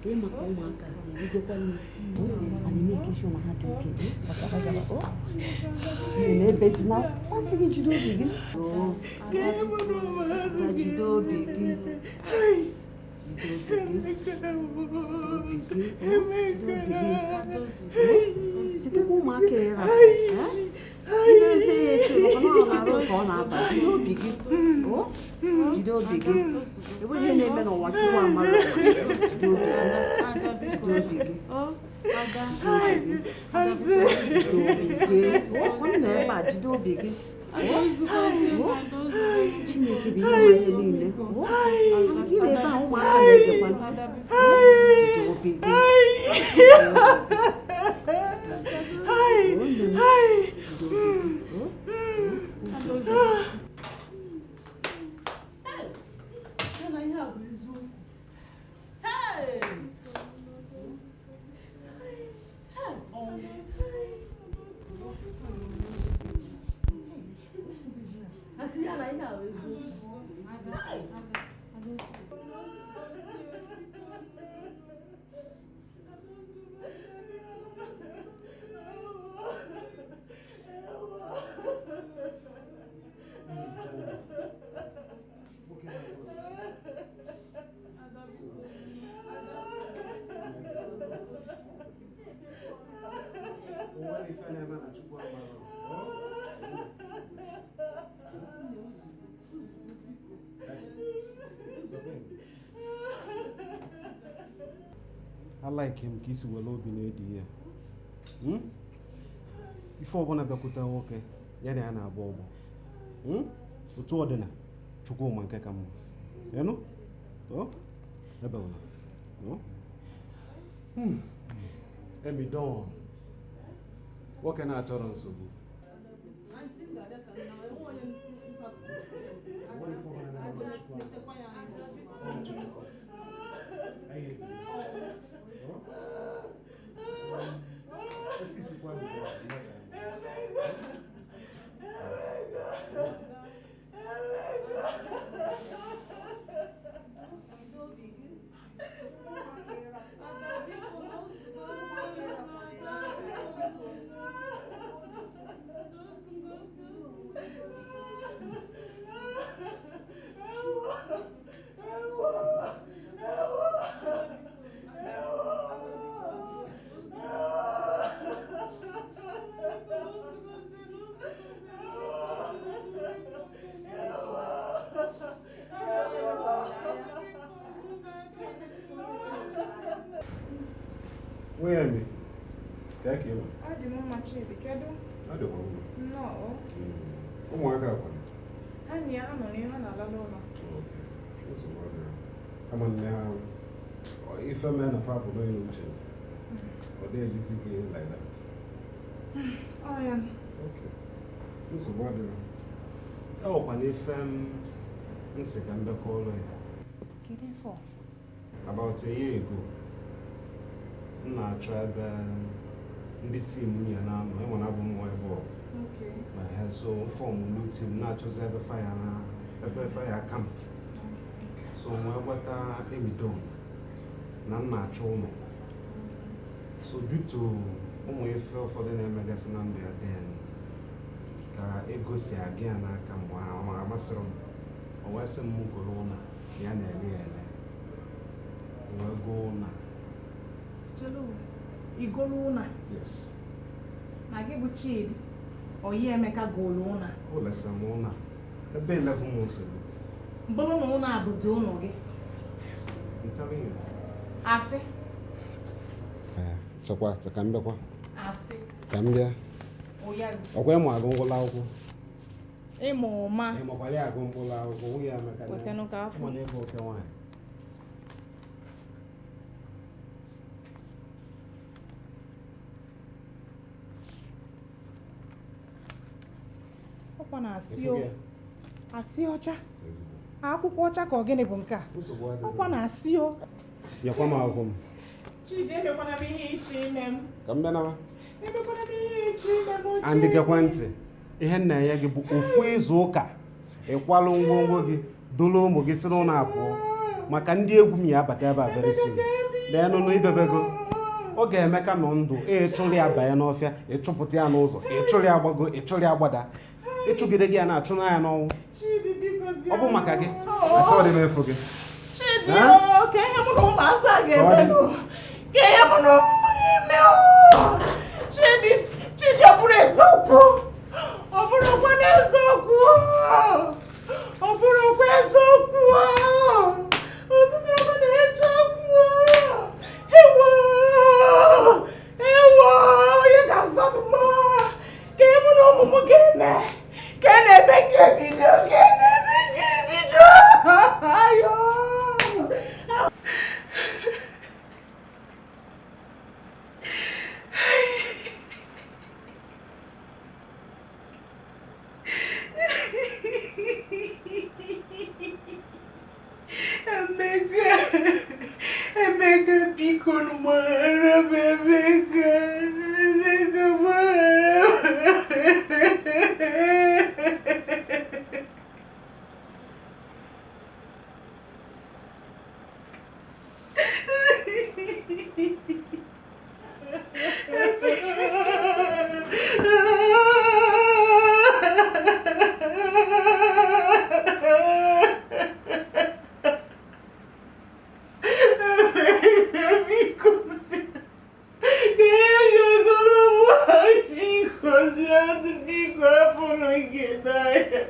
Kee maka ụmụaka erigokwa nri a na-eme sure na ha dị okay. Gaba, o nne m ebezina, asị gị jide obi gị. Oo, jide obi gị, jide obi gị, obi gị, jide obi gị. Chetakwa ụmụaka ịra imezi ya etu maka na ọ na-arụ ka ọ na-aba. Jide obi gị, o jide obi gị. Enweghị ihe na-eme n'ụwa Chukwu amara. Jide obi gị, jide obi gị, jide obi gị. Ọ nọ ebe a, jide obi gị. O Chineke bụ ihe nwa ihe niile. O gị na ebe a ụmụaka na-egekwa ntị. Jide obi gị. O nne m, jide obi gị. O Ya na ihe a bụ eziokwu. Hey! Hey! Ọnwụ. Aunty, ya na ihe a bụ eziokwu. Hey! Onwere ife na-eme na Chukwu amara. I like him ka isi were obi na-edi ihe. Ife ọbụla bịakwute nwoke ya na ya na-agba ọgbọ. Otu ọ dị na Chukwuma nke ka mma. Ịnụ? O? Ebewela. O? Emidon. Nwoke na-achọrọ nsogbu. Aunty, m ga-abịa ka nna enwe onye Onwere ife ọbụla na-eme na Chukwu amara. netekwa ya anya. Anyị ebili. O? Ọfịs kwa dị ya. Nwunye mi, ka ka ị nọ? Adị m mma, Chidi, kedu? Ọ dịkwa mma. Nnọọ. Ụmụaka kwa? Ha na ya, ha nọ n'ihe, ha na-alala ụlọ. Nsogbu adịrọ. Ama nne ha ife mee na fa bụ n'onye uche. Ọ dịghị ejizi gị like that. Ọ ya. Okay. Nsogbu adịrọ. E nwekwa na ife m nsị ka m bịakọ ụlọ ya. Kedu ife ọ? About a year ago, m na-achọ ebe ndị team ya na-anọ, enwe na abụ m nwa ebe ọ. Okay. Na so form new team na-achọzi ebe fire na ebe fire camp. So wee gwata Emidon na m na-achọ ụlọ. So due to ụmụ ife ụfọdụ na-emegasị na ndụ ya then ka ego si aga ya n'aka mgbe ahụ ma amasịrị m, o wee sị m goro ụlọ ya na-ele ya ele, wee goo ụlọ. Chelu, igolu ụna? Yes. Na gị bụ Chidi oyi Emeka golu ụna? O lesịrị m ụlọ ebe 11 months ago. Bụrụ na ụna abụzi ụlọ gị? Yes, I'm telling you. Asị. Chekwa ka m bịakwa. Asị. Ka m bịa. Ụya. Ọkwa ịmụ agụ mkpụrụ akwụkwọ? Ịmụ ụma. Ịmakwara ya agụ mkpụrụ akwụkwọ, nwunye Emeka? Wetanụ ka afọ. Ịma na ịbụ oke nwaanyị. Ọkwa na asị o. Ịfụ gị ya? Asị ọcha. Ezigbo. Akwụkwọ ọcha ka ọ gịnị bụ nke a? Nsogbu adịrọ. Ọkwa na asị o. Nyekwa m akwụkwọ m. Chidi, emekwana m ihe ịchọ ime m. Ka m bịa nawa. Emekwana m ihe ịchọ ime m o. Andị. Chidi. Gekwa ntị, ihe nna ya gị bụ ofu izu ụka, ịkwalụ ngwongwo gị, dolu ụmụ gị si n'ụlọ apụọ. Maka ndị egwu m ya abata ebe a very soon. Leenụnụ ibebego. Oge Emeka nọ ndụ, ịchụrụ ya banye n'ọfịa, ịchụpụta ya n'ụzọ, ịchụrụ ya gbago, ịchụrụ ya gbada. Ịchụgide gị ya na-achụ na ya n'ọnwụ. Chidi, biko zie Ọ bụ maka gị. Achọghị m efu gị. Chidi, Ha? o, ka ihe mụ na ụmụazị a ga-emenụ. Ka ihe mụ na ụmụ m ga-eme, o. Chidi, Chidi, ọ bụrụ eziokwu. Ọ bụrụkwa n'eziokwu. Ọ bụrụkwa eziokwu. Ọ bụrụkwa n'eziokwu. Ewo! Ewo! Onye ga-azọ m mma? Ka ihe mụ na ụmụ m ga-eme. Ka na-ebe ga-ebido. Ka na-ebe ga-ebido. Ayo! Emeka, Emeka, biko gbaghara m, Emeka, Emeka, gbaghara m. Biko, biko, biko, afụrụ gị n'anya.